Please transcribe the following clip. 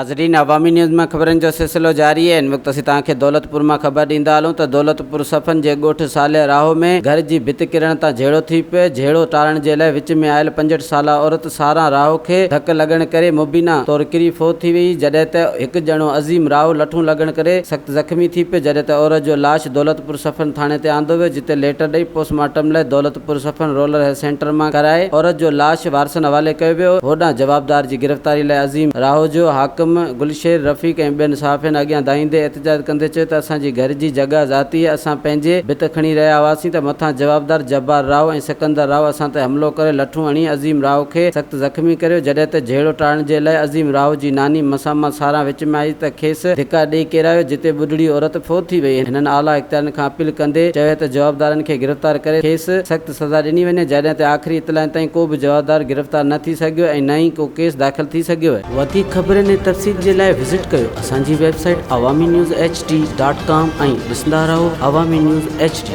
ناظرين عوامي نيوز مان خبرن جو سلسلو جاري آهي هن وقت اسين توهان کي دولتپور مان خبر ڏيندا هلون ته دولتپور صفن جي ڳوٺ صالح راهو ۾ گهر جي ڀت ڪرڻ تان جهيڙو ٿي پيو جهيڙو ٽارڻ جي لاء وچ ۾ آيل 65 سالا عورت ساران راهو کي ڌڪ لڳڻ ڪري مبينا طور ڪري فوت ٿي وئي جڏهن ته هڪ ڄڻو عظيم راهو لٺون لڳڻ ڪري سخت زخمي ٿي پيو جڏهن ته عورت جو لاش دولتپور صفن ٿاڻي تي آندو ويو جتي ليٽر ڏئي پوسٽ مارٽم لاء دولتپور صفن رولر هيلٿ سينٽر مان ڪرائي عورت جو لاش وارثن حوالي ڪيو ويو هوڏانهن جوابدار جي گرفتاري لاء عظيم راهوجو، حاڪم، گلشير، رفيق ۽ ٻين صحافين اڳيان دانهيندي احتجاج ڪندي چيو ته اسان جي گهر جي جڳهه ذاتي آهي، اسان پنهنجي ڀت کڻي رهيا هئاسين ته مٿان جوابدار جبار راهو ۽ سڪندر راهو اسان تي حملو ڪري لٺون هڻي عظيم راهو کي سخت زخمي ڪريو، جڏهن ته جهيڙو ٽارڻ جي لاء عظيم راهو جي ناني مسامت ساران وچ ۾ آئي ته کيس ڌڪا ڏئي ڪيرايو، جتي ٻڍڙي عورت فوت ٿي وئي. هنن اعليٰ اختيارين کان اپيل ڪندي چيو ته جوابدارن کي گرفتار ڪري کيس سخت سزا ڏني وڃي، جڏهن ته آخري اطلاعن تائين ڪو به جوابدار گرفتار نه ٿي سگهيو ۽ نه ئي ڪو ڪيس داخل ٿي سگهيو. وڌيڪ خبرن ۽ تفصيل جي لاء وزٽ ڪيو اسان جي website Awami news H D dot com ۽ ڏسندا رهو عوامي نيوز ايڇ ڊي.